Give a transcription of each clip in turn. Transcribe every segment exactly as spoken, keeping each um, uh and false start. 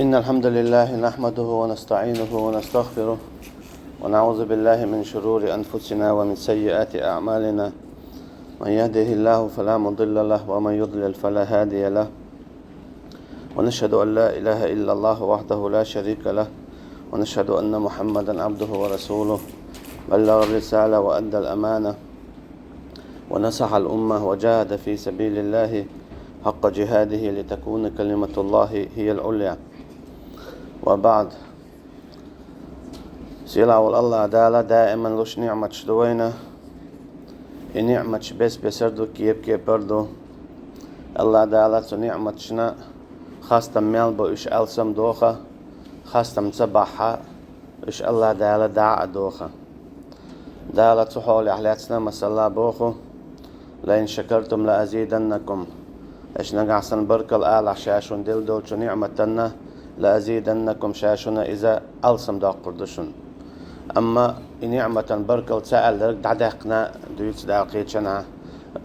إن الحمد لله نحمده ونستعينه ونستغفره، ونعوذ بالله من شرور أنفسنا ومن سيئات أعمالنا. من يهده الله فلا مضل له، ومن يضلل فلا هادي له. ونشهد أن لا إله إلا الله وحده لا شريك له، ونشهد أن محمدا عبده ورسوله، بلغ الرسالة وأدى الأمانة، ونصح الأمة، وجاهد في سبيل الله حق جهاده، لتكون كلمة الله هي العليا. وبعد. Сийлахь волу АллахӀ Дала даиман луш ниӀматаш ду вайна. И ниӀматаш бес-бесар ду, кеп-кепар ду. АллахӀ Дала цу ниӀматашна хастам мел бу, уьш алсам доха, хастам ца бахь, уьш АллахӀ Дала дӀа а доха. Дала цу хьолехь лаьцна масала боху: «لئن شكرتم لأزيدنكم». Аша нагахь санна баркалла алахь Ша шуна делла долчу ниӀматанна, «لأزيدنكم», Ша шуна иза алсам доккхур ду шуна. Амма и ниӀматан баркалла ца аьлларг дӀадаьккхина дуьйцу Дала кхечанхьа: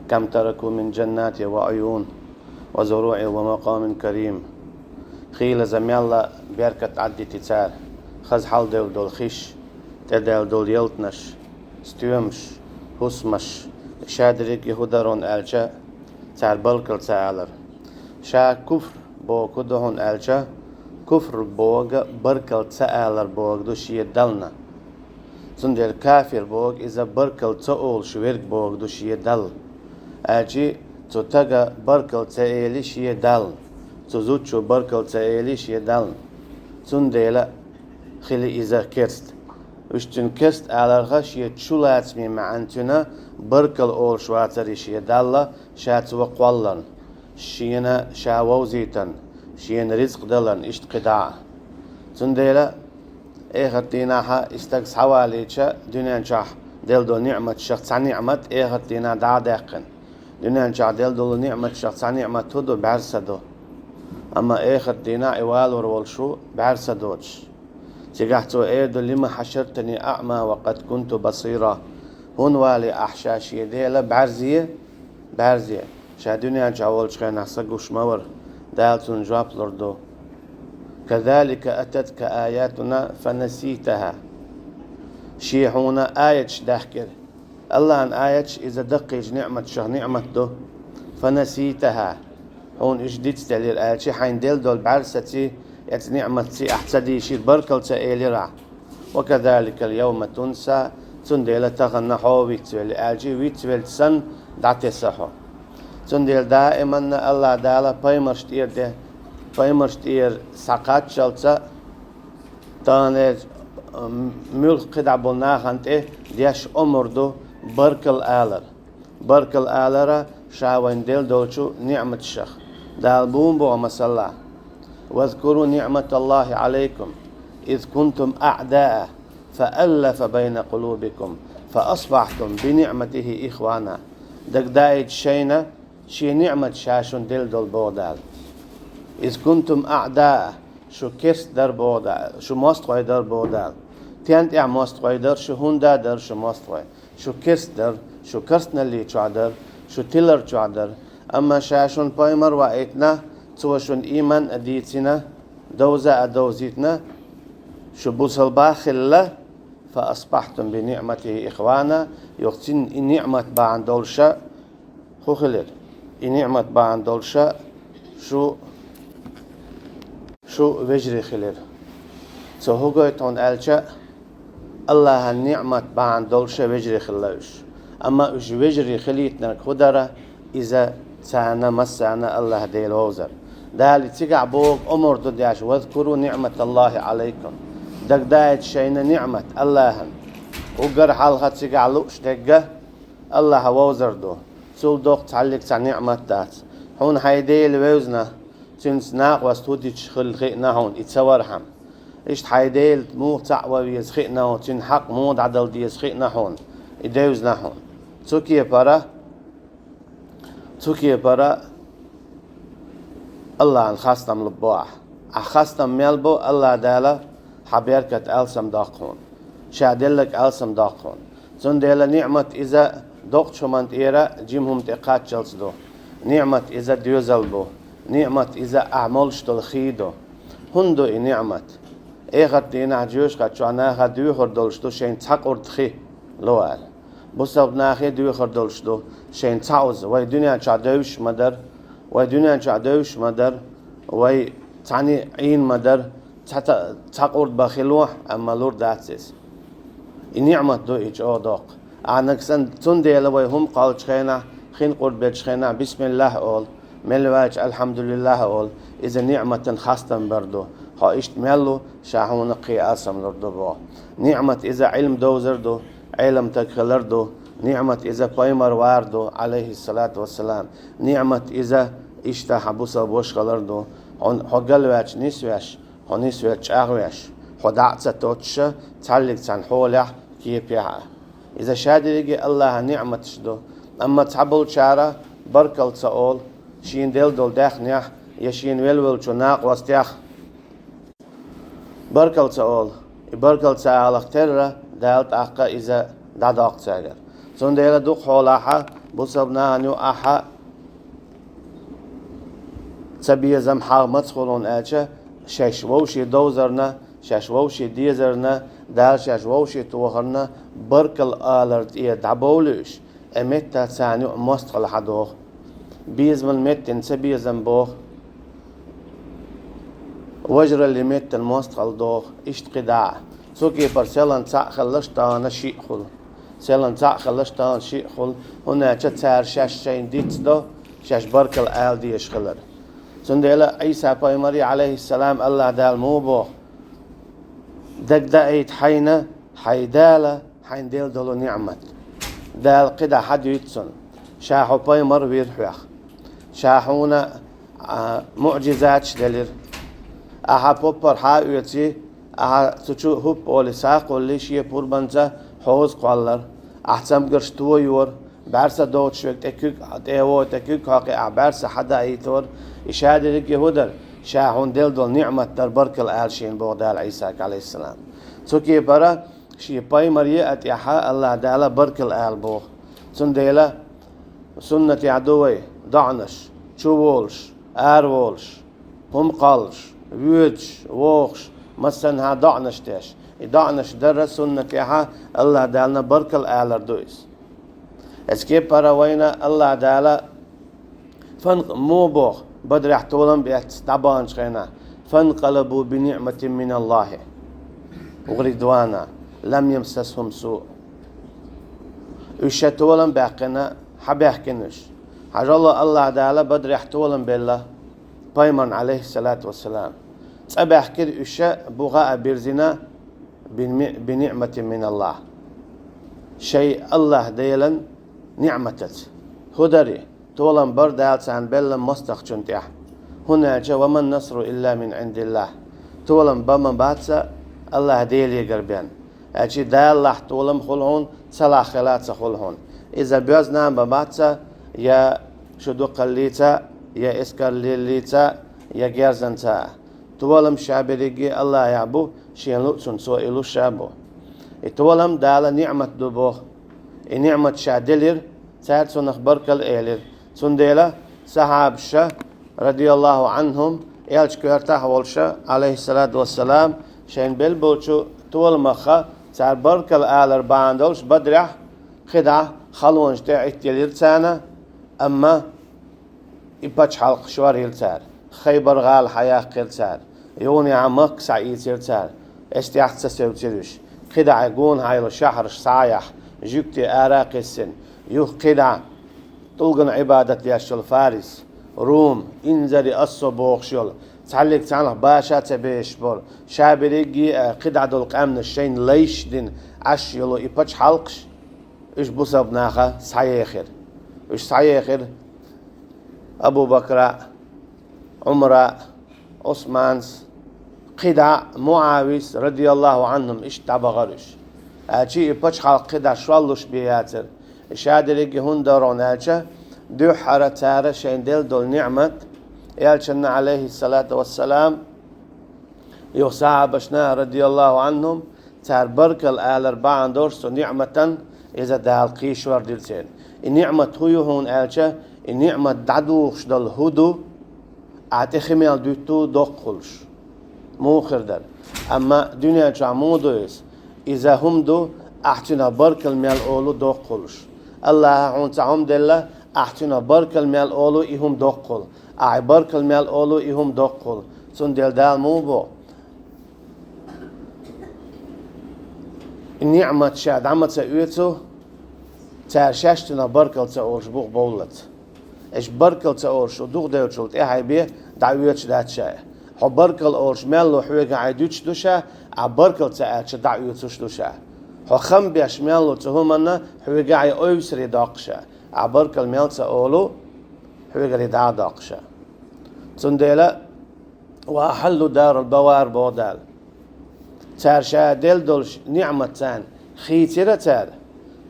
«كم تركوا من جنات وعيون وزروع ومقام كريم». Хийлаза мелла беркат Ӏаддити цара, хаза хьалдевлла долу хиш, тӀедаьлла долу ялтанаш, стоьмаш, хӀусамаш, ша дерриге хӀун дара хьуна аьлча, цара баркалла ца алара. Ша куфр боху ду хьуна аьлча, куфр боху баркалла ца алар боху ду шен Далла. Цундела кафир боху иза баркалла ца олуш верг боху ду шен Далла. Аьлчи цу тага баркалла ца эли шен Далла, цу зудчо баркалла ца эли шен Далла. Цундела хили иза керст. Уьш цуьнан керст аларха шен чулацаме маьӀна цуьнан баркалла олуш вацаре шен Далла, ша цо кхолларна, шена ша вовзийтарна, шена рицкъ даларна, иштта кхидӀа а. Цундела эхарт дийнахьа и стаг схьавалийча, дуьнен чохь делла долу ниӀматашах цхьа ниӀмат эхарт дийнахь дӀа а даьккхина. Дуьнен чохь делла долу ниӀматашах цхьа ниӀмат хӀун ду, бӀаьрса ду. Амма эхарт дийнахь и валор волуш ву бӀаьрса доцуш. Цигахь цо эр ду: «لم حشرتني أعمى وقد كنت بصيرا». ХӀунда валий ахь ша шен Дела бӀаьрзе, бӀаьрзе? Ша дуьнен чохь волчу хенахь са гуш ма вара. Дала цунна жоп лур ду: «كذلك أتتك آياتنا فنسيتها». Шен хьуна аяташ даьхкира. АллахӀан аяташ иза даккхийчу ниӀматашах ниӀмат ду. «فنسيتها». Хьуна уьш дицделира аьлчи, хьайна делла долу бӀаьрсаций, эцу ниӀматций ахь ца дийшира, баркалла ца элира ахь. «وكذلك اليوم تنسى», цундела тахана хьо вицвелли аьлчи, вицвелча санна дӀатеса хьо. Цундела даиманна АллахӀ Дала пайхамарш тӀера де, пайхамарш тӀера схьакхаччалца, таханлерчу, м, муьлхха кхидӀа болу нахана тӀе деш омра ду баркалла алар. Баркалла алара ша вайна делла долчу ниӀматашах. Дала буна боху масала: «واذكروا نعمة الله عليكم إذ كنتم أعداء فألف بين قلوبكم فأصبحتم بنعمته إخوانا». Дагадаийта шайна шен ниӀмат ша шуна делла долу боху Дала. «إذ كنتم أعداء», шу керст дара боху Дала, шу мостагӀой дара боху Дала. Тен тӀехь мостагӀой дара шу, хӀунда дара шу мостагӀой? Шу керст дара, шу керстналли чохь дара, шу тилар чохь дара. Амма ша шуна пайхамар ваийтина, цо шуна ийман а дийцина, довза а довзийтина, шу бусалба хилла, «فأصبحتم بنعمته إخوانا», юха цуьнан и ниӀмат бахьана долуша хӀун хилира? И ниӀмат бахьана долуша шу, шу вежарий хилира. Цо хӀун гойту хьуна аьлча, АллахӀан ниӀмат бахьана долуша вежарий хилла уьш. Амма уьш вежарий хилийтинарг хӀун дара, иза царна массарна АллахӀ Дела вовзар. Дала цигахь боху омра ду деш: «واذكروا نعمة الله عليكم». Дагадаийта шайна ниӀмат АллахӀан. Уггар хьалха цигахь лууш дерг АллахӀ вовзар ду. Цул доккха цхьаллиг цхьа ниӀмат дац. Хьуна хьайн Дела вевзина, цуьнца накъост хӀун дича хилла хиъна хьуна, и ца вархьама. Иштта хьайн Дела муха цхьаъ ван веза хиъна хьуна, цуьнан хьакъ муха дӀадала деза хиъна хьуна, и девзина хьуна. Цу кепара, цу кепара АллахӀан хастам лур бу ахь. Ахь хастам мел бу, АллахӀ Дала хьан беркат алсам доккху хьуна. Ша деллаг алсам доккху хьуна. Цундела ниӀмат иза доккхачу хӀуманна тӀера жима хӀума тӀе кхаччалц ду. НиӀмат иза доьзал бу. НиӀмат иза ахь молуш долу хий ду. ХӀунда ду и ниӀмат? Эхарт дийнахь жоьжахати чохь наха доьхур долуш ду шайна цхьа къурд хи ло аьлла. Бусалба нахе доьхур долуш ду шайна цхьа уза. Вай дуьнен чохь девзаш ма дара, вай дуьнен чохь девзаш ма дара, вай цхьаьна Ӏийна ма дара, цхьа, цхьа къурд бан хи ло, амма лур дац иза. И ниӀмат ду и чӀогӀа доккха. Ахьа нагахь санна, цундела вай хӀума кхоллучу хенахь, хин къурд бечу хенахь, бисмиллахӀ олу, мел ваьлча, алхьамдулиллахӀ олу, иза ниӀматан хастам бар ду. Хьо иштта мел ву, ша хьуна кхин алсам лур ду боху. НиӀмат иза Ӏилма довзар ду, Ӏеламстаг хилар ду, ниӀмат иза пайхамар вар ду, Ӏалайхиссалату вассалам. НиӀмат иза иштта хьан бусалба ваша хилар ду. Хьо, хьо галваьлча нисвеш, хьо нисвелча чӀагӀвеш, хьо дӀа а ца тоттуш, цхьаьллиг цхьана хьолехь, кепехь а. Иза шадерриге АллахӀан ниӀматаш ду, амма цхьаболчара баркалла ца олу шена делла долу даьхнех я шена велла волчу накъостех. Баркалла ца олу. И баркалла ца аларх терра, Дала тӀаккха иза дӀадоккху цаьргара. Цундела дукха хьолахь бусалба нахана юкъахь цабезам, хьагӀ маца хуьлу хьуна аьлча, шаьш вовшийн довзарна, шаьш вовшийн дезарна, Дала шаьш вовшийн тохарна баркалла алар тӀера дӀабовлуьйтуш, и меттехь царна юкъа мостагӀалла хьадоху. Безаман меттана цабезам боху, важараллин меттана мостагӀалла доху, иштта кхидӀа а. Цу кепара селан цхьаъ хилалаш тахана шиъ хуьлу. Селан цхьаъ хилалаш тахана шиъ хуьлу, хӀунда аьлча цара шаьш шайна дицдо, шаьш баркалла ала дезаш хилар. Цундела Ӏийса пайхамаре, Ӏалайхиссалам, АллахӀ Дала муха боху: «Дагадаийта хьайна хьайн Дала хьайна делла долу ниӀмат». Дала кхидӀа хьадуьйцу цунна: «Ша хьо пайхамар вира хьох. Ша хьуна а, муӀжизаташ делира. Ахьа поппар хьа а оьций, ахьа цу чу хӀуппа олий схьакхуллий, шен пурбанца хьоза кхоллара. Ахьа цамгарш тояра, бӀаьрса доцуш верг тӀе куьг, тӀе а вогӀий, тӀе куьг хьокхий, ахьа бӀаьрса хьадаийтора. И шадерриге хӀун дара? Ша хьуна делла долу ниӀмат дара, баркалла ала шена», — боху Дала Ӏийсага, Ӏалайхиссалам. Цу кепара шен пайхамаре а тӀехь АллахӀ Дала баркалла ала боху. Цундела суннатехь ду вай доӀанаш, чуволуш, араволуш, хӀума кхоллуш, воьдуш, вохуш, массанхьа доӀанаш деш. И доӀанаш дара суннатехь, АллахӀ Дална баркалла алар ду иза. Эцу кепара вайна АллахӀ Дала фанкъ-, муха боху, Бадрехь толам бетташ дӀабаханчу хенахь: «Фанкъалабу би ниӀматин миналлахӀи ва ридвана лам ямсасхум суъ». Уьш ша толам баьккхина, хьабаьхкина уьш. Хьажал, АллахӀ Дала Бадрехь толам белла пайхамарна, Ӏалайхиссалату вассалам. Цкъа баьхкира уьш ша, буха а бирзина, би ни-, би ниӀматин миналлахӀ. Шайн АллахӀ Делан ниӀматаца. ХӀун дарий? Толам бар Дала царна белла мостагӀчунна тӀехь. ХӀунда аьлча: «Ва ман насру илла мин Ӏиндиллахь». Толам бан ма бац АллахӀ Делегара бен. Аьлча Даллахь толам хуьлу хьуна, цалахь хила а ца хуьлу хьуна. Иза боьзна а бан бац, я шу дукхаллица, я эскарлаллица, я герзанца. Толам ша берриге АллахӀехь бу, шена луъцунна цо и луш а бу. И толам Дала ниӀмат ду боху. И ниӀмат ша делира, цара цунах баркалла элира. Цундела сахьабаша, радияллаху Ӏанхум, элча коьртахь а волуша, Ӏалайхиссалату вассалам, шайна белла болчу толамах цара баркалла алар бахьана долуш Бадрехь кхидӀа халонаш тӀе Ӏиттелира царна, амма и пачхьалкх шор хилла цара, Хайбар-гӀала хьаяккхира цара, юханехьа Макка схьаийцира цара, эс тӀехь ца севцира уьш. КхидӀа гонахьа йолу шахьарш схьа а яхьа, жуьгти ара а кхиссина, юха кхидӀа тӀулгана Ӏибадат деш йолу Фарис, Рум, инзаре ассо бохуш йолу, цхьаьллиг цхьанхьа баша а ца безаш болу, ша берриге а кхидӀа долу къаьмнаш шайна лайш дина Ӏаш йолу и пачхьалкхаш, уьш бусалба наха схьаехира. Уьш схьаехира Абу-Бакра, Ӏумара, Ӏусманс, кхидӀа МуӀавис, радияллаху Ӏанхум, иштта дӀабахара уьш. Аьлча и пачхьалкх кхидӀа шоллуш бен яцара. И ша дерриге хӀунда дара аьлча, дуьххьара цара шайна делла долу ниӀмат, элчанна, Ӏалайхиссалату вассалам, юха сахьабашна, радияллаху Ӏанхум, цара баркалла алар бахьана долуш цу ниӀматан иза Дала кхийсор дира церан. И ниӀмат хӀун ю хьуна аьлча, и ниӀмат дӀадухуш долу хӀун ду, ахьа тӀе хи мел дуьтту доккха хуьлуш. Муха хир дара. Амма дуьнен чохь муха ду иза? Иза хӀума ду, ахь цуьнан баркалла мел олу доккхуш. Аллаха хьуна цхьа хӀума делла, ахь цуьнан баркалла мел олу и хӀума доккхуш. Ахь баркалла мел олу и хӀума доккхуш. Цундела Дала муха боху? И ниъмат ша дӀа ма ца оьцу, цара шаьш цуьнан баркалла ца олуш бу бовллац. Аш баркалла ца олуш шу дукха девлчул тӀаьхьа бен дӀаоьцуш дац ша. Хьо баркалла олуш мел ло хьоьга хьайн дуьтуш ду ша, ахь баркалла ца аьлча дӀаоьцуш ду ша. Хьо хам беш мел ло цу хӀуманна хьоьга хьайн ойсаре доккху ша. Ахь баркалла мел ца олу, хьоьгаре дӀа а доккху ша. Цундела «Ва ахьаллу дарал бавар», боху Дала. Цара ша делла долуш ниъмат царна хийцира цара,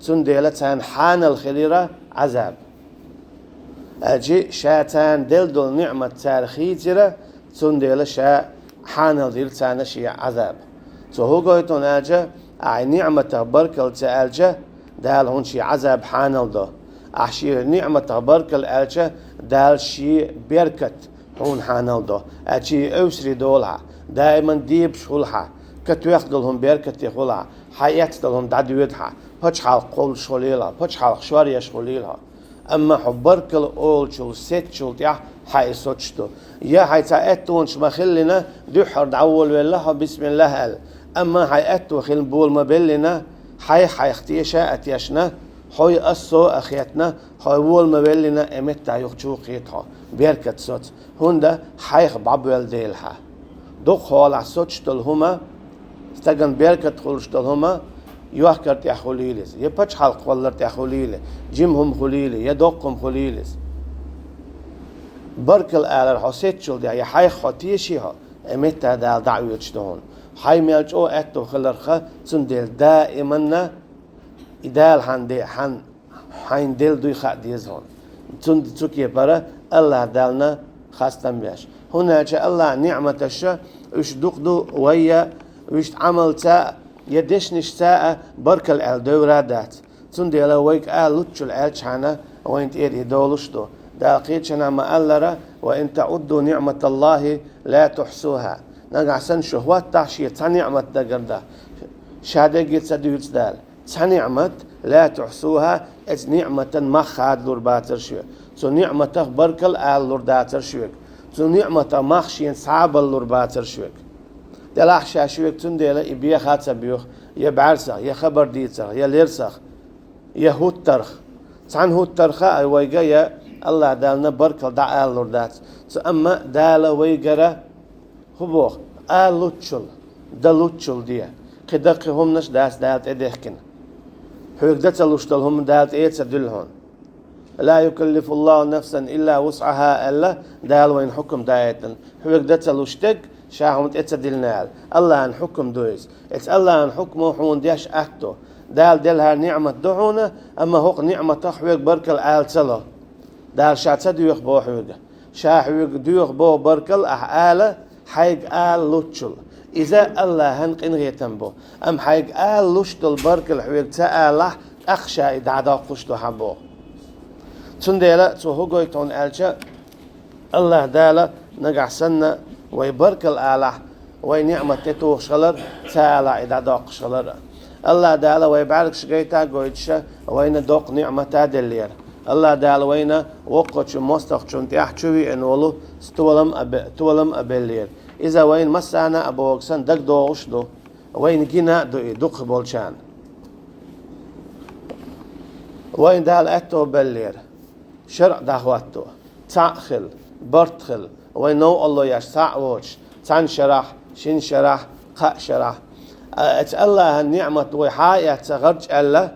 цундела царна хьанал хилира Ӏазаб. Аьлчи ша царна делла долу ниъмат цара хийцира, цундела ша хьанал дира царна шен Ӏазаб. Цо хӀун гойту аьлча, ахь ниъматах баркалла ца аьлча, Дала хьуна шен Ӏазаб хьанал до. Ахь шен ниъматах баркалла аьлча, Дала шен беркат хьуна хьанал до. Аьлчи ойсаре долу хьан, даиман дебаш хуьлу хьан, катоьхна долу хӀума беркате хуьлу хьан, хьан эцна долу хӀума дӀадоьду хьан, пачхьалкх кхуллуш хуьлийла хьан, пачхьалкх шоръеш хуьлийла хьан. Амма хьо баркалла олучул сецчул тӀаьхьа хьан и соцуш ду. Я хьайн цхьа аьттонаш ма хиллина, дуьххьара дӀаволавелла хьо бисмиллахӀ аьлла. Амма хьайн аьтто хилла бола ма беллина, хьайх-хьайх теша а тешна, хьой ассо а хетна, хьой вола ма веллина, э меттахь юха чу кхета хьо, беркат соц. ХӀунда хьайх бӀобоьлла дела хьан. Дукха хьолахь соцуш долу хӀума, стагана беркат хуьлуш долу хӀума, йохкар тӀехь хуьлийла иза, я пачхьалкх валлар тӀехь хуьлийла, жима хӀума хуьлийла, я доккха хӀума хуьлийла иза. Баркалла алар хьо сецчул де, я хьайх хьо теший хьо, э меттахь Дала дӀа а оьцуш ду хьуна. Хьайн мел чӀогӀа аьтто хиларх, цундела даиманна и Дала хьан де, хьан хьайна делла дуй хаа деза хьуна. Цунда цу кепара Аллах Дална хастам беш. ХӀунда аьлча Аллах ниъматаша уьш дукха ду вай я вуьшта Ӏамалца а, я дешнашца а баркалла аьлла девра а дац. Цундела вайга ала луччул аьлчхьана вайна тӀера и долуш ду. Дала кхечанхьа ма-аллара: «Ва ин таӀудду ниъматаллахи ла тухьсуха». Нагахь санна шу хӀоттахь шен цхьа ниъмат дагар дан, ша дерриге ца дуьйцу Дала. Цхьа ниъмат, ла тухьсуха, эцу ниъматан мах хадалур бацара шуьга. Цу ниъматах баркалла алалур дацара шуьга. Цу ниъматах мах шена схьа а баллур бацара шуьга. Делахь ша шуьга цундела и беха а ца боьху, я бӀаьрсах, я хабар дийцарх, я лерсах, я хӀуттарх. Цхьана хӀуттарха а вайга я Аллах Дална баркалла дӀа алалур дац. Цу амма Дала вайгара ХӀун боху? Ала луччул, дан луччул де. Кхин даккхий хӀуманаш дац Дала тӀедехкина. Хьоьга дан ца луш долу хӀума Дала тӀе а ца дуьллу хьуна. «Ла юкаллифуллаху нафсан илла вусъаха», аьлла, Дала вайна хьукам даийтина. Хьоьга дан ца луш дерг, ша хьуна тӀе ца диллина аьлла. Аллахьан хьукам ду иза. Эцу Аллахьан хьукамо хьуна деш атто. Дала делла хӀара ниъмат ду хьуна, амма хӀокху ниъматах хьоьга баркалла ала ца ло. Дала ша ца доьху боху хьоьга. Ша хьоьга доьху боху баркалла ахь ала, хьайга ала луччул. Иза Аллахьан къинхетам бу. Амма хьайга ала луш долу баркалла хьоьга ца алахь, тӀаккха ша и дӀадоккхуш ду хьан боху. Цундела цо хӀун гойту хьуна аьлча, Аллах Дала нагахь санна вай баркалла алахь, вай ниъмат тӀетухуш хилар, ца алахь и дӀадоккхуш хилар. Аллах Дала вай бӀаьргаш гайта а гойтуша, вайна доккха ниъмат а деллера. Аллах Дала вайна воккхачу мостагӀчунна тӀехь чу веана волу столам а бе-, толам а беллера. Иза вайна массарна а бохург санна дагадогӀуш а ду. Вайна гина а ду и дукхахболчарна. Вайна Дала аьтто беллера шарӀ дӀахӀотто. Цхьаъ хила, барт хила, вай новкъарло еш цхьаъ воцуш, цхьана шарахь, шина шарахь, кхаа шарахь. А, эцу Аллахьан ниъмат вай хьа а эцна гӀарч аьлла,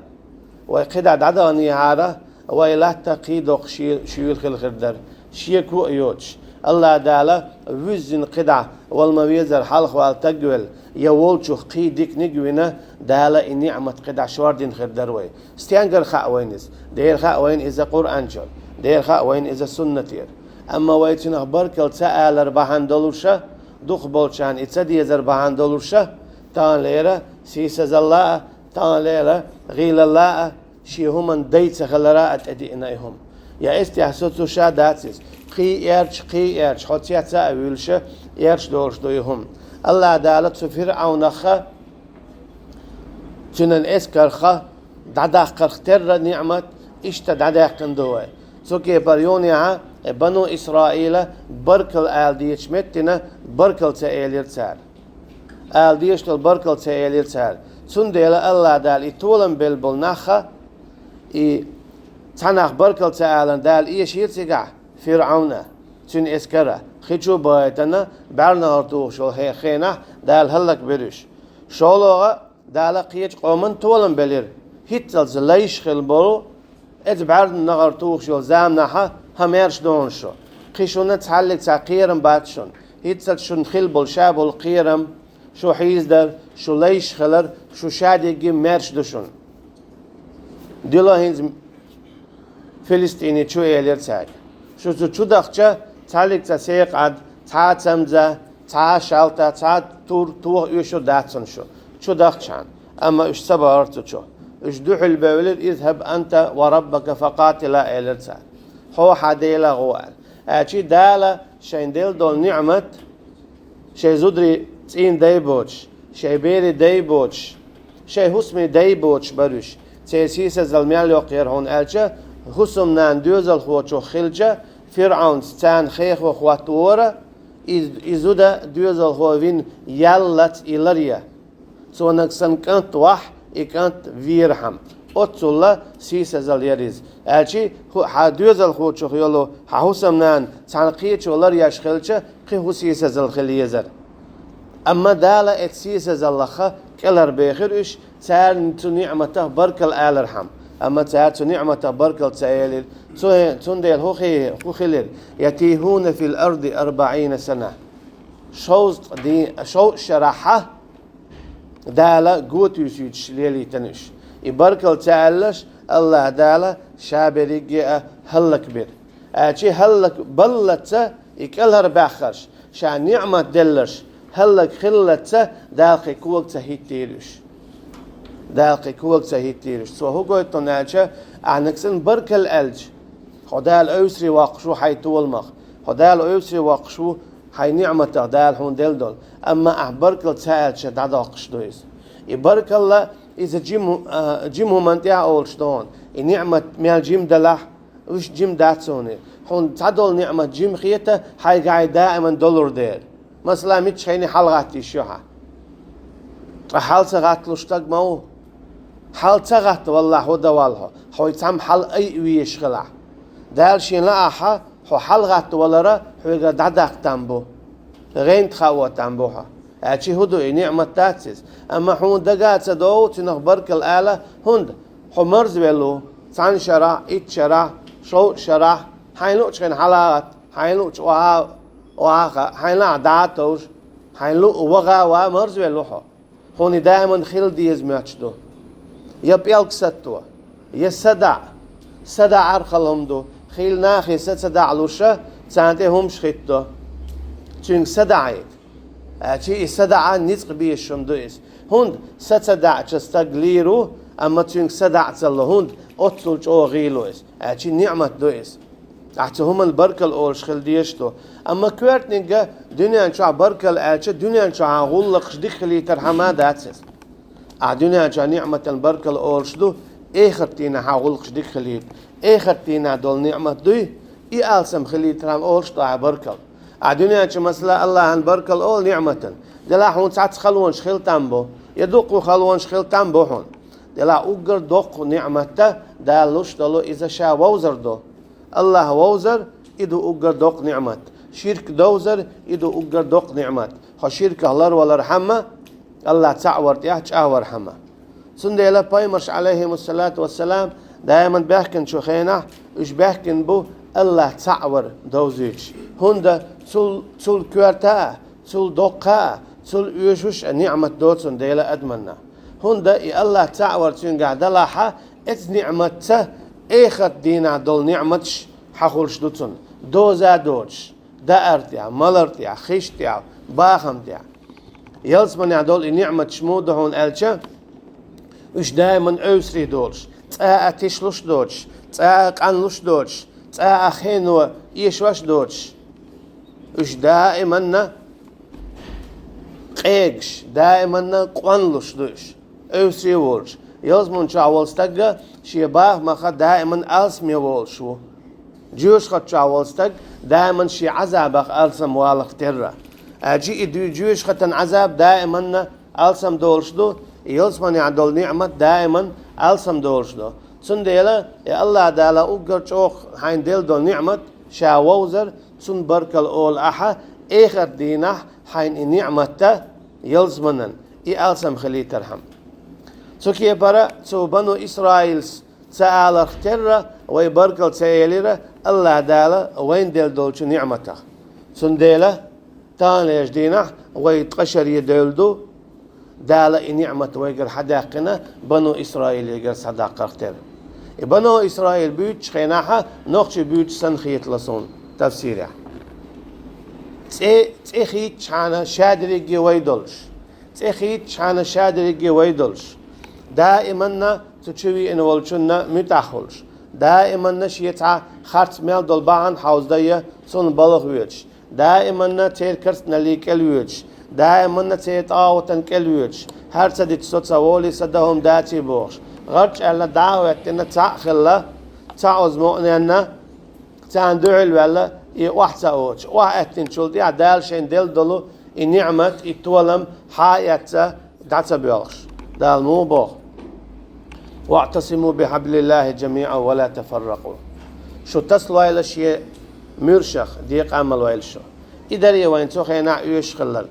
вай кхидӀа дӀадаханехьара, вай латта кхийдоккху ши-, шуьйла хила хир дара, шеко а йоцуш. Аллах Дала вуьззина кхидӀа вала ма везара хьалхавала тагвелла, я волчух кхий диканиг а вина, Дала и ниъмат кхидӀа шордина хир дара вай. Стенгара хаьа вайна иза? Дера хаьа вайна иза Къуръан чуьра, дера хаьа вайна иза суннатера. Амма вай цунах баркалла ца алар бахьана долуша, дукхахболчарна и ца дезар бахьана долуша, таханлера сийсазалла а, таханлера гӀийлалла а, шен хӀуманна дай ца хилара а тӀедиъна и хӀума. Я эццехь соцуша дац иза. Кхий эрча, кхий эрча, хьо цецъян а вуьйлуша, эрча долуш ду и хӀума. Аллахь Дала цу ФирӀавнах а, цуьнан эскарх а дӀадаккхарх терра ниӀмат иштта дӀадаьккхина ду вай. Цу кепара юханехьа, э, Бану Исраила баркалла ала дезачу меттина баркалла ца элира цара. Ала дезаш долу баркалла ца элира цара. Цундела Аллахь Дала и толам белла болу нах а, и цхьа нах баркалла ца аларна Дала эшийра цигахь, ФирӀавна, цуьнан эскара, хи чу а бахийтина, бӀаьрнахара тухуш йолу хе-, хенахь Дала хӀаллакбира уьш. ШолгӀа а Дала кхечу къоман толам белира. ХӀинццалц лайш хилла болу, эцу бӀаьрнахара тухуш йолу заманахь а хӀан маьрша ду хьуна шу. Кхин шуна цхьаллиг цхьа кхерам бац шуна. ХӀинццалц шуна хилла болу ша болу кхерам, шу хьийзадар, шу лайш хилар, шу шадерриге а маьрша ду шуна. Дила хӀинца Филистине чу элира цаьрга. Шу цу чу дахча, цхьаллиг цхьа секхаӀад, цхьа а цамза, цхьа а шалта, цхьа а тур, тоха оьшур дац шуна шу, чу дахчахьана. Амма уьш ца бахара цу чу. Уьш дуьхьал бевлира, «Изхьаб анта ва раббука факъатила», элира цара. Хьо хьан Дела гӀо аьлла. Аьлча Дала шайна делла долу ниӀмат, шайн зударий цӀийнан дай боцуш, шайн берийн дай боцуш, шайн хӀусамийн дай боцуш бара уьш. Церан сийсазалла мел йоккха яра хьуна аьлча, хӀусамнана доьзалхочух хилча, ФирӀавнца царна хехо хӀоттавора, и, и зуда доьзалхо вина яллалц и ларъян. Цо нагахь санна кӀант вахь, и кӀант верхьама. Оццул сийсазалла яра иза. Аьлча хӀу-, хьан доьзалхочух йолу хьан хӀусамнана цхьана кхечо ларъеш хилча, кхин хӀун сийсазалла хила езара. Амма Дала эцу сийсазаллах кӀелхьарбехира уьш, цара цу ниӀматах баркалла алархьама. Амма цара цу ниӀматах баркалла ца элира. Цу-, цундела хӀун хи-, хӀун хилира? «Ятихуна фил арди арбаӀина сана». Шовзткъа ден, шовзткъа шарахь а Дала го туьйсуьйтуш лелийтина уьш. И баркалла ца аьлларш, Аллахь Дала ша берриге а хӀаллакбира. Аьлча хӀаллакбаллалц и кӀелхьарбаьхнарш, ша ниӀмат делларш, хӀаллакхиллалц Дала кхин кога ца хӀиттийра уьш. Дала кхин кога ца хӀиттийра уьш. Цо хӀун гойту аьлча, ахьа нагахь санна баркалла аьлча, хьо Дала эвсаре воккхуш ву хьайн толамах, хьо Дала эвсаре воккхуш ву хьайн ниӀматах, Дала хьуна делла долу. Амма ахьа баркалла ца аьлча, дӀадоккхуш ду иза. И баркалла, иза жима, а, жима хӀуманна тӀехь а олуш ду хьуна. И ниӀмат мел жима далахь, уьш жима дац хьуна. Хьуна цхьадолу ниӀмат жима хета, хьайгахь и даиман долур дела. Масала, миччахьа хьалгӀатта йиш ю хьан? Ткъа хьал ца гӀатталуш стаг ма ву. Хьал ца гӀатта валлахь, хӀун дан валла хьо? Хьо цхьамма хьал айа везаш хилахь. Дала шена лаахь, хьо хьалгӀатта валара хьоьгара дӀадаккха там бу. ГӀенах хао там бу хьо. Аьлча хӀун ду, и ниӀмат дац иза? Амма хьуна дага а ца догӀу цуьнах баркалла ала, хӀунда хьо марзвелла ву, цхьана шарахь, итт шарахь, шовзткъа шарахь, хьайна луъучу хенахь хьалагӀатта, хьайна луъучу охьа, охьа а, хьайна лаахь дӀа а товш, хьайна луъу ваха а ван марзвелла ву хьо. Хьуна и даиман хила деза моьттуш ду. Я пӀелг сатто, я са даӀа. Са даӀар хала хӀума ду. Хийла нахе са ца даӀалуш, царна тӀе хӀумаш хӀиттадо. Цуьнга са даӀийта. Аьлча и са даӀа ницкъ безаш хӀума ду иза. ХӀунда са ца даӀча стаг лийр ву, амма цуьнга са даӀа ца ло, хӀунда оццул чӀогӀа гӀийла ву иза. Аьлча ниӀмат ду иза. Ахьа цу хӀуманна баркалла олуш хила дезаш ду. Амма коьртаниг а дуьнен чохь баркалла аьлча, дуьнен чохь гӀуллакхаш дика хилийтархьама дац иза. Ахьа дуьнен чохь ниӀматан баркалла олуш ду, эхарт дийнахь хьан гӀуллакхаш дика хилийта. Эхарт дийнахь долу ниӀмат дуй, и алсам хилийтархьама олуш ду ахьа баркалла. Ахьа дуьнен чу, масала, Аллахьан баркалла олу ниӀматан. Делахь хьуна цхьацца халонаш хила там бу, я дуккха халонаш хила там бу хьуна. Делахь уггар доккха ниӀмат Дала луш долу иза ша вовзар ду. Аллахь вовзар, и ду уггар доккха ниӀмат. Ширк довзар, и ду уггар доккха ниӀмат. Хьо ширках ларвалархьама, Аллахь цхьаъ вар тӀехь чӀагӀвархьама. Цундела пайхамарш, Ӏалайхимуссалату вассалам, даиман баьхкинчу хенахь, уьш баьхкина бу Аллахь цхьаъ вар довзуьйтуш. ХӀунда цул, цул коьрта а, цул доккха а, цул оьшуш а ниӀмат доцун Дела адаманна. ХӀунда и Аллахь цхьаъ вар цуьнгахь далахьа, эцу ниӀматца эхарт дийнахь долу ниӀматаш хьахулуш ду цунна. Доза а доцуш, даар тӀехь, малар тӀехь, хиш тӀехь, бахам тӀехь. Ялсаманехь долу и ниӀматаш муха ду хьуна аьлча, уьш даиман эвсаре долуш, цкъа а тишлуш доцуш, цкъа а къанлуш доцуш, цкъа а хено эшош доцуш. Уьш даиманна къегаш, даиманна къоналуш ду уьш. Эвсаре волча, ялсаман чохь волу стаг шен бахамах даиман алсаме волуш ву. Жоьжахати чохь волу стаг даиман шен Ӏазабах алсам валарх терра. Аьлча и дуьйцу жоьжахатан Ӏазаб даиманна алсам долуш ду, и ялсаманехь долу ниъмат даиман алсам долуш ду. Цундела и АллахӀ Дала уггар чӀогӀа хьайна делла долу ниъмат ша вовзар, цунна баркалла олу ахьа, эхарт дийнахь хьайна и ниъматта ялсаманан, и алсам хилийтархьама. Цу кепара цу бану Исраилс ца аларх терра, вай баркалла ца элира, АллахӀ Дала вайна делла долчу ниъматах. Цундела таханлерчу дийнахь вай ткъа шаре девлла ду, Дала и ниъмат вайгара хьадаьккхина, бану Исраилегара схьадаккхарх терра. И бану Исраил буьйцучу хенахьа, нохчий буьйцуш санна хетало суна тафсирехь. ЦӀе, цӀе хийцчхьана ша дерриге вай долуш. ЦӀе хийцчхьана ша дерриге вай долуш. Даиманна цу чу веана волчунна муьтӀахь хуьлуш. Даиманна шен цхьа харц мел долу бахьана хьовзадайа, цунна балха воьдуш. Даиманна церан керстаналлин кӀел воьдуш. Даиманна церан тӀагӀутан кӀел воьдуш. ХӀара ца дича со ца волий, сан дан хӀума даций бохуш. ГӀарч аьлла дӀа а хӀоьттина, цхьаъ хилла, цхьа оза мукъаненна, царна дуьхьал ваьлла, и охьа ца оцуш. Охьа аьттинчул тӀаьхьа Дала шайна делла долу и ниъмат, и толам хьа а эцна, дӀа ца боьлхуш. Дала муха боху: «ВаӀтасиму бихьаблиллахӀи жамиӀан ва ла тафарракъу». Шу тасалойла шен муьршах, декъа а ма лойла шу. И даре вайна цу хенахь оьшуш хилларг.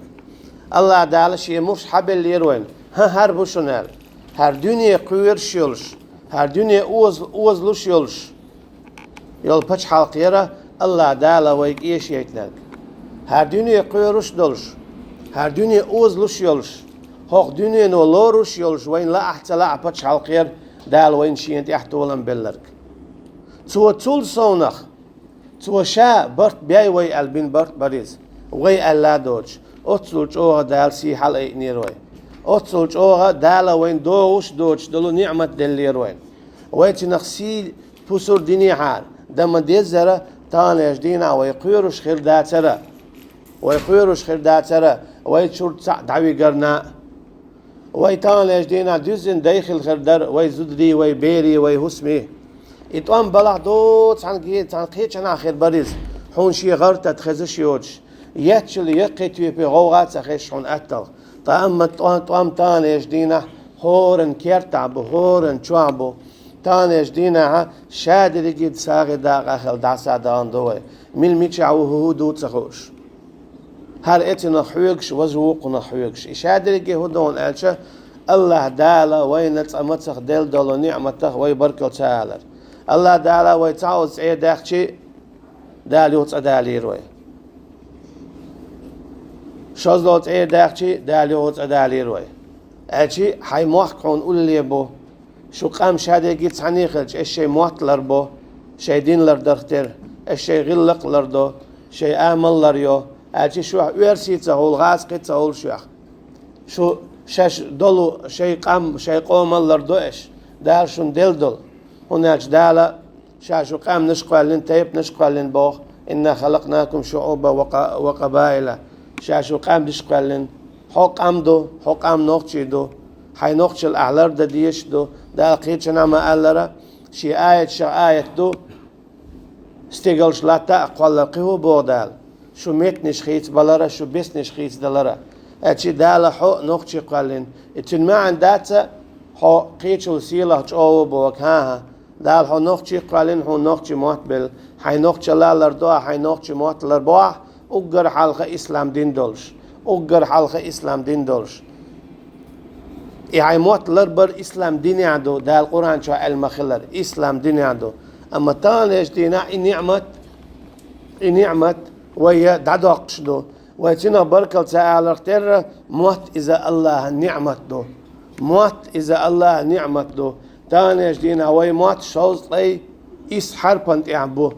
АллахӀ Дала шен муш хьабеллера вайна. ХӀан, хӀара бу шуна аьлла. ХӀара дуьне кхоьруш йолуш, хӀара дуьне оза-, озалуш йолуш йолу пачхьалкх яра АллахӀ Дала вайга эшайитинарг. ХӀара дуьне кхоьруш долуш, хӀара дуьне озалуш йолуш, хӀокху дуьнено лоруш йолуш вайна лаахь а ца лаахь а пачхьалкх яра Дала вайна шена тӀехь толам белларг. Цо цул совнах, цо ша барт бей вай аьлла бина барт бара иза. Вай аьлла а доцуш, оццул чӀогӀа Дала сий хьалаайинера вай. Оццул чӀогӀа Дала вайна догӀуш доцуш долу ниъмат деллера вайна. Вай цунах сий пусар динехьара, дан ма-деззара, таханлерчу дийнахь вай кхоьруш хир дацара. Вай кхоьруш хир дацара, вай чуьра цхьаъ дӀавигарна а. Вай таханлерчу дийнахь дуьззина дай хила хир дара, вай зударий, вай берий, вай хӀусамий. И тӀом балахь доцу цхьана ге-, цхьана кхечанхьа хир бара иза, хьуна шен гӀар-тата хезаш йоцуш, еттачул яккхий тоьпе гӀовгӀа а ца хезаш хьуна атталла. Ткъа амма тӀом, тӀом таханлерчу дийнахь хӀоранна кертахь бу, хӀоранна чохь бу. Таханлерчу дийнахьа ша дерриге а сагӀи дакъа хилла дӀасадахана ду вай. Мила мичахь ву, хӀун-хӀун ду ца хууш. ХӀара эцунах хьоьгуш, важа вукхунах хьоьгуш. И ша дерриге хӀун ду хьуна аьлча, АллахӀ Дала вайна цкъа мацах делла долу ниъматах вай баркалла ца алар. АллахӀ Дала вай цхьа оза цӀе даьхчи, Дала юха цӀа далийра вай. ШозлагӀа цӀе даьхчи, Дала юха цӀа далийра вай. Аьлчи хьайн мохк хьуна улле бу. Шу къам ша дерриге а цхьаьна хилча, аш шайн мотт ларбо, шайн дин лардарх тера, аш шайн гӀиллакх лардо, шайн амал ларйо. Аьлчи шух оьрсий ца хуьлу, гӀазкхий ца хуьлу шух. Шу шаьш долу шайн къам, шайн къомал лардо аш, Дала шуна делла долу. ХӀунда аьлча Дала ша шу къаьмнаш кхоьллина, тайпанаш кхоьллина боху: «Инна халакънакум шуӀубан ва къа-, ва къабаила». Ша шу къаьмнаш кхоьллина. Хьо къам ду, хьо къам нохчий ду. Хьайн нохчалла ахь лардан дезаш ду. Дала кхечанхьа ма-аллара, шен аяташах аят ду: «Стигалш латта а кхоллар кхин хӀун боху Дала? Шу меттанаш хийцабалара, шу беснаш хийцадалара». Аьлчи Дала хьо нохчий кхоьллина. И цуьнан маьӀна дац хьо кхечул сийлахь чӀогӀа ву боху, хӀан-хӀа. Дала хьо нохчий кхоьллина, хьуна нохчий мотт белла. Хьайн нохчалла лардо ахь, хьайн нохчий мотт ларбо ахь, уггар хьалха ислам дин долуш. Уггар хьалха ислам дин долуш. И хьайн мотт ларбар ислам динехь ду, Дала Къуръан чохь аьлла ма-хиллара, ислам динехь ду. Амма таханлерчу дийнахь и ниъмат, и ниъмат вай дӀадоккхуш ду. Вай цунах баркалла ца аларх терра, мотт иза АллахӀан ниъмат ду. Мотт иза АллахӀан ниъмат ду. Таханлерчу дийнахь вай мотт шовзткъе исс хьарпан тӀехь бу.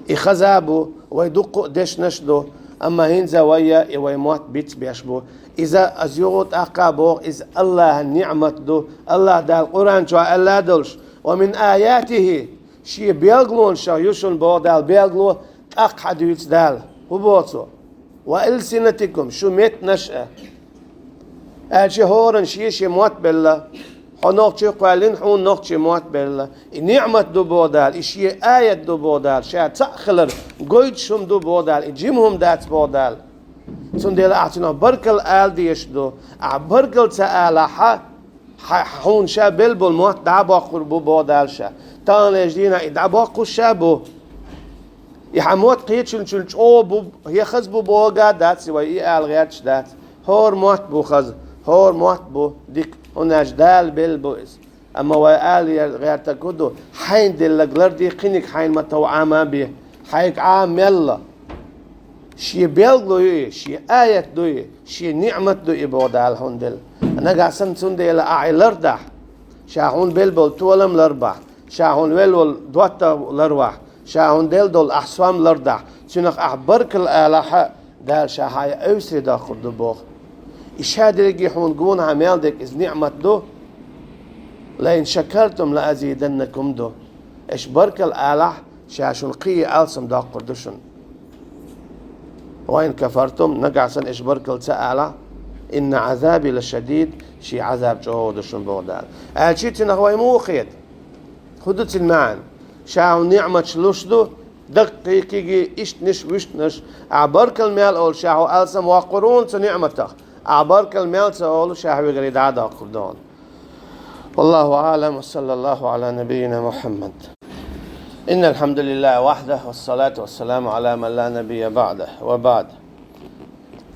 И хаза а бу, вай дуккха а дешнаш а ду, амма хӀинца вай и вай мотт бицбеш бу. Иза, ас юха а тӀаккха а боху, иза АллахӀан ниъмат ду. АллахӀ Дала Къуръан чохь аьлла а долуш: «Ва мин аятихи», шен белгалонашах ю шуна боху Дала, белгало тӀаккха хьадуьйцу Дала. ХӀун боху цо? «وألسنتكم», шу меттанаш а. Аьлча хӀоран шен-шен мотт белла. Хьо нохчий кхоьллина, хьуна нохчий мотт белла. И ниӀмат ду, боху Дала, и шен аят ду, боху Дала, ша цхьаъ хилар гойтуш хӀума ду, боху Дала, и жима хӀума дац, боху Дала. Цундела ахь цунах баркалла ала дезаш ду. Ахь баркалла ца алахь, хьа-, хьуна ша белла болу мотт дӀа а боккхур бу, боху Дала, ша. Таханлерчу дийнахь и дӀабоккхуш ша бу. И хьан мотт кхечунчул чӀогӀа бу, я хаза бу бохург а дац, вай и ала гӀерташ дац. ХӀора мотт бу хаза, хӀора мотт бу дика, хӀунда аьлча Дала белла бу иза. Амма вай ала гӀертарг хӀун ду? Хьайна делларг ларде, кхиниг хьайна ма-тов Ӏама а бе. Хьайга Ӏама мел ло. Шен белгало ю и, шен аят ду и, шен ниӀмат ду и, боху Дала, хьуна делла. Нагахь санна цундела ахь и лардахь, ша хьуна белла болу толам ларбахь, ша хьуна велла волу доттагӀ ларвахь, ша хьуна делла долу ахь сом лардахь, цуьнах ахь баркалла алахь, Дала ша хьан я эвсаре доккхур ду, боху. И ша дерриге хьуна гонахьа мел дерг иза ниӀмат ду. «لئن شكرتم لأزيدنكم» ду. Аш баркалла алахь, ша шуна кхин а алсам доккхур ду шуна. «وإن كفرتم», нагахь санна аш баркалла ца алахь, «إن عذابي لشديد», шен Ӏазаб чӀогӀа ду шуна, боху Дала. Аьлча цуьнах вай муха кхета? ХӀун ду цуьнан маьӀна? Ша хьуна ниӀматаш луш ду, даккхий, кегий, иштанаш, вуьштанаш. Ахь баркалла мел олу, ша хьо алсам воккхур ву хьуна цу ниӀматах. Ахь баркалла мел ца олу, ша хьоьгара и дӀа а доккхур ду хьуна. والله أعلم، وصلى الله على نبينا محمد. إن الحمد لله وحده، والصلاة والسلام على من لا نبي بعده، وبعد.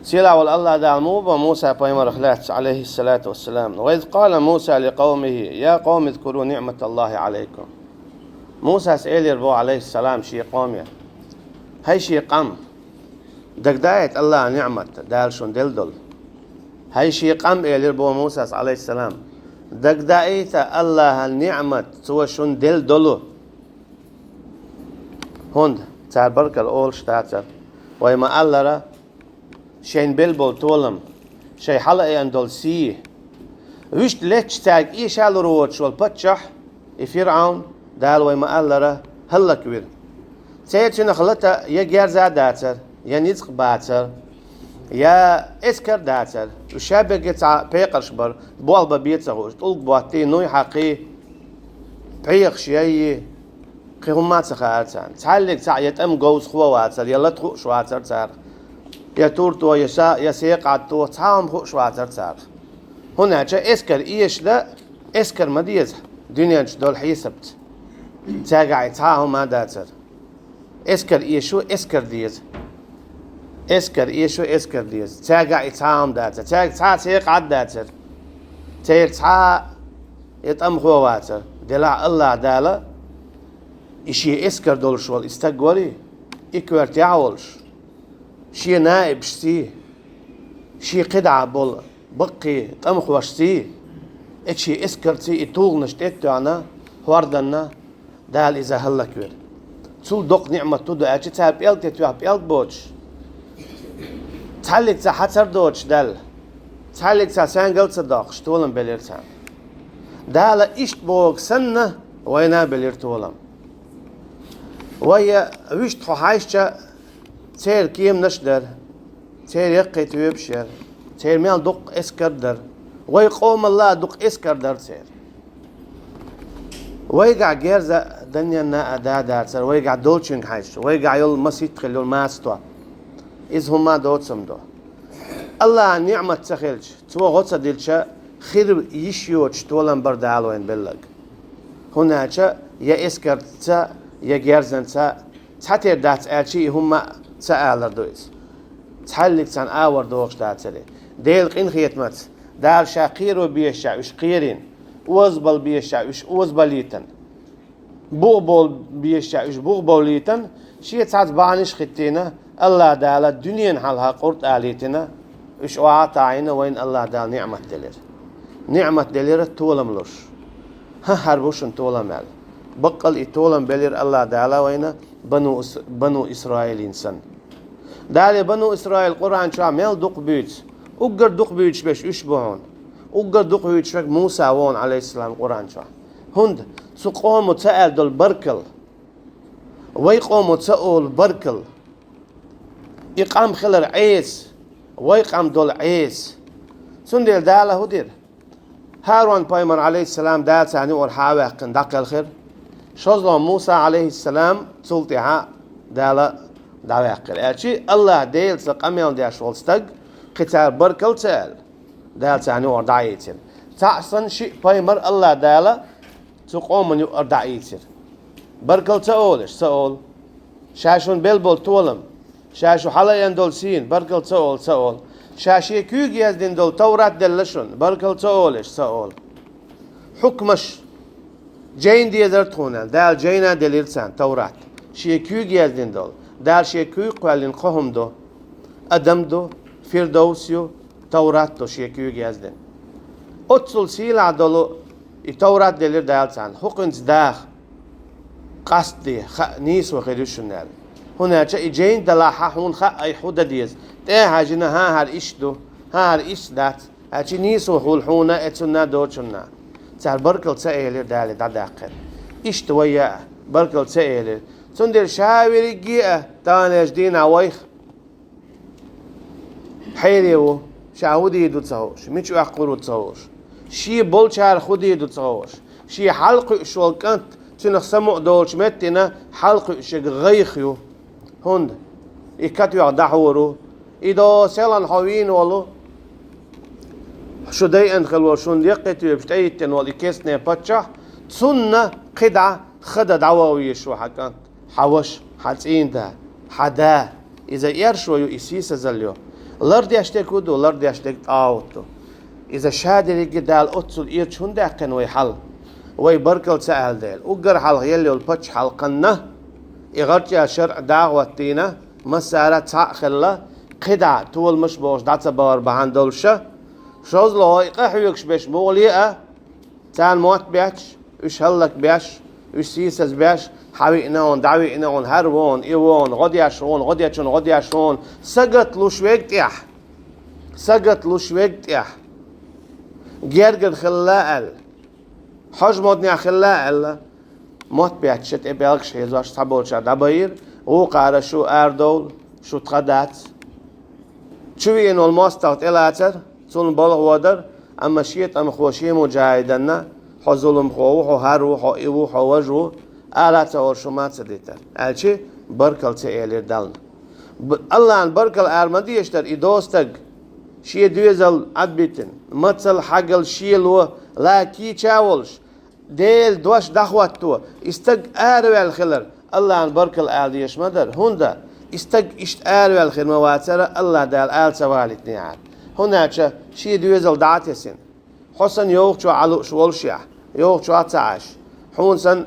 Сийлахь волу АллахӀ Дала муха бо Муса пайхамарах лаьцна, عليه الصلاة والسلام: «وإذ قال موسى لقومه يا قوم اذكروا نعمة الله عليكم». Мусас элира боху, Ӏалайхиссалам, шен къоме: «ХӀай шен къам, дагадаийта АллахӀан ниӀмат, Дала шуна делла долу». «ХӀай шен къам, — элира боху Мусас, Ӏалайхиссалам, — дагадаийта АллахӀан ниӀмат, Цо шуна делла долу». ХӀунда цара баркалла олуш дацара. Вай ма-аллара, шайна белла болу толам, шайн хьала а еана долу сий. Вуьшта летташ цаьрга эша лур воцуш волу паччахь, и ФирӀаун, Дала, вай ма-аллара, хӀаллаквира. Церан цуьнах лата я герз а дацара, я ницкъ бацара, я эскар а дацара. Уьш шаберриге цхьа пекъарш бара, болх бан бен ца хууш, тӀулг боттий, нуй хьакхий, пхьегӀаш яйий, кхин хӀумма а ца хаьара царна. Цхьаьллиг цхьаъ я тӀамговза хӀума вацара, я лата хууш вацара царах, я турто, я са-, я секъад то, цхьа а хӀума хууш вацара царах. ХӀунда аьлча эскар эшаш дан, эскар ма деза дуьнен чу долу хьесапца. Цаьргахь и цхьа а хӀума а дацара. Эскар эшо, эскар деза. Эскар эшо, эскар деза. Цаьргахь и цхьа а хӀума дацара. Цаьрга цхьа а секъад дацара. Церан цхьа а я тӀамхо вацара. Делахь АллахӀ Дала и шен эскар долуш волу и стаг варий, и коьртехь а волуш, шен наибашций, шен кхидӀа болу баккхий тӀамхошций, и шен эскарций и тулгӀанаш тӀе а тоьхна, хӀорданна, Дала иза хӀаллаквира. Цул доккха ниӀмат хӀун ду аьлча, цара пӀелг тӀе тоьхна пӀелг боцуш, цхьаьллиг цхьа хьацар доцуш даьлла, цхьаьллиг цхьа саьнгал а ца доккхуш, толам белира царна. Дала иштта бохург санна, вайна а белира толам. Вай я вуьшта хьо хьаьжча, церан кеманаш а дара, церан яккхий тоьпаш яра, церан мел дукха эскар а дара. Вай къомалла а дукха эскар дара церан. Вайгахь герз а, данненна а да дацара, вайгахь долчуьнга хьаьжча, вайгахь йолу масийтта хилла йолу мацатоп. Иза хӀумма а доцам до. АллахӀан ниӀмат ца хилча, Цо гӀо ца дилча, хир йиш йоцуш толам бара Дала вайна белларг. ХӀунда аьлча я эскарца, я герзанца цхьатера дац аьлча, и хӀумма а ца алар ду иза. Цхьаьллиг царна авар дохуш дацара. Делан къинхетамаца, Дала Ша кхеро безачохь уьш кхерийна, озабала безачохь уьш озабалийтина, бугӀа бовла безачохь уьш бугӀа бовлийтина, Шен цхьацца бахьанаш а хӀиттийна, АллахӀ Дала дуьненан хьалха Къуръан алийтина, уьш охьа а таӀийна, вайна АллахӀ Дала ниӀмат делира. НиӀмат делира толам луш. ХӀан, хӀара бу шуна толам аьлла. Баккъал и толам белира АллахӀ Дала вайна Бану Ис-, Бану Исраилин санна. Дала Бану Исраил Къуръан чохь мел дукха буьйцу, уггар дукха буьйцуш берш уьш бу хьуна. Уггар дукха буьйцуш верг Муса ву хьуна, Ӏалайхиссалам, Къуръан чохь. ХӀунда цу къомо ца аьлла долу баркалла, вай къомо ца олу баркалла, И къам хилар Ӏеса, вай къам долу Ӏеса. Цундела Дала хӀун дира? ХӀарун пайхамар, Ӏалайхиссалам, Дала царна юкъара хьа а ваьккхина, дӀакхелхира. ШозлагӀа Муса, Ӏалайхиссалам, цул тӀаьхьа Дала дӀаваьккхира. Аьлча, Аллахь Делаца къамел деш волу стаг, кхин цара баркалла ца аьлла, Дала царна юкъара дӀаийцира. Цхьаъ санна шиъ пайхамар Аллахь Дала цу къомана юкъара дӀаийцира. Баркалла ца олуш, ца олу. Ша шуна белла болу толам, ша шу хьалаайна долу сийна, баркалла ца олу, ца олу. Ша шен куьйга яздина долу Таврат делла шуна, баркалла ца олуш, ца олу. Хьукмаш, жайна дезара тхуна, Дала жайна делира царна Таврат. Шен куьйга яздина долу, Дала шен куьйга кхоьллина кхо хӀума ду. Адам ду, Фирдовс ю, Таврат ду шен куьйга яздина. Оццул сийлахь долу и Таврат делира Дала царна. ХӀокхуьнца даха, къастаде, хаа, нийсо хир ю шуна аьлла. ХӀунда аьлча и жайна далахь, хьуна хаьа айхьа хӀун дан деза. ТӀе а хьаьжжина, хӀан, хӀара иштта ду, хӀан, хӀара иштта дац. Аьлча нийсо хуьлу хьуна, эцунна а, доцунна а. Цара баркалла ца элира, Дала дӀадаккхира. Иштта вай а баркалла ца элира. Цундела ша верриге а таханлерчу дийнахь вайх хьере ву, ша хӀун дийр ду ца хууш, мича оьккхур ву ца хууш, шен болчарах хӀун дийр ду ца хууш, шен хьалакхуьуш волу кӀант, цуьнах самукъа долчу меттина хьалакхуьуш ерг гӀайгӀа ю. ХӀунда и катоьхна дӀахьур ву, и до селхана хьо вийна волу, шу дайина хилла волу, шуна деккхий тоьпаш тӀеиттина волу и кестне паччахь, цунна кхидӀа хада дӀаваха везаш ву хьан кӀант, хьан ваша, хьан цӀийнда, хьан да. Иза эршо ю, и сийсазалла ю. Лардеш дерг хӀун ду, лардеш дерг тӀагӀут ду. Иза ша дерриге Дала оццул ирча хӀунда даьккхина вай хьал? Вай баркалла ца аьлла дела. Уггар хьалха елла йолу пачхьалкхана и гӀарчӀа шарӀ дӀахӀоттийна, массара а цхьаъ хилла, кхидӀа толамаш бохуш дӀа ца бахар бахьана долуша, шозлагӀа и къахьоьгуш берш муха ле а, царна мотт бетташ, уьш хӀаллакбеш, уьш сийсазбеш, хьан виъна хьуна, дӀа виъна хьуна, хӀара вон, и вон, гӀо деш вон, гӀо дечунна гӀо деш вон, сагат луш верг тӀехь, сагат луш верг тӀехь, гергара хилла аьлла, хьожа моднехь хилла аьлла, мотт бетташ тӀе белгаш хьийзош цхьаболчара дӀабайира, вукхара шу арадовла, шу тхан дац. Чу веана волу мостагӀа тӀелацара, цунна балха вадар, амма шен тӀамхо шен муджахӀиданна, хьо зуламхо ву, хьо хӀара ву, хьо и ву, хьо важа ву, ала а ца олуш хӀума а ца дитар. Аьлча, баркалла ца элира Далла. Б-, Аллахьна баркалла ала ма дезаш дара и дозу стаг, шен доьзал Ӏадбитина, мацалла хьагал шело, ла кийча а волуш, Делан дош дӀахӀотто, и стаг араваьлла хилар, Аллахьна баркалла ала дезаш ма дара. ХӀунда и стаг иштта араваьлла хир ма вацара, Аллахь Дала ала ца валийтинехьара. ХӀунда аьлча шен доьзал дӀа а тесина, хьо санна йовхачо Ӏа лууш волушехь, йовхачо а ца Ӏаш, хьуна санна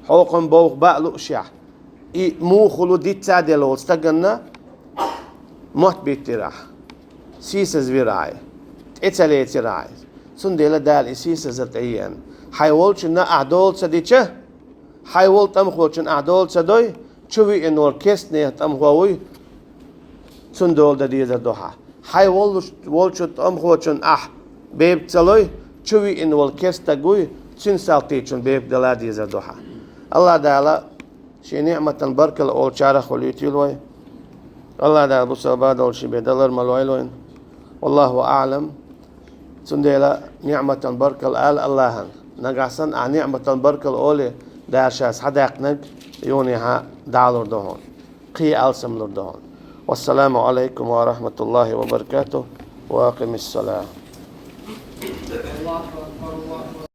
хьокхам бовха баа луушехь, и муха хуьлу диц а делла волу стаганна мотт биттира ахь, сийсазвира ахь, тӀе ца лецира ахь. Цундела Дала и сийсазалла тӀееана. Хьайн волчунна ахь дола ца дича, хьайн волу тӀамхочунна ахь дола ца дой, чу виъна волу кестнех тӀамхо вуй, цунна дола дан дезар ду хьан. Хьайн волуш-, волчу тӀамхочунна ахь бепиг ца лой, чу виъна волу кестаг вуй, цуьнан салтичунна бепиг дала дезар ду хьан. Аллахь Дала шен ниӀматан баркалла олучарах хуьлуьйтийла вай. Аллахь Дала бусалба долчу бен далар ма лойла вайна. Валлаху аӀлам. Цундела ниӀматан баркалла ала Аллахьан. Нагахь санна ахь ниӀматан баркалла олий, Дала ша схьадаьккхинарг юханехьа дӀалур ду хьуна. Кхин алсамлур ду хьуна. Вассаламу Ӏалайкум ва рахьматуллахӀи ва баракатухӀ. Ва акъимиссалам.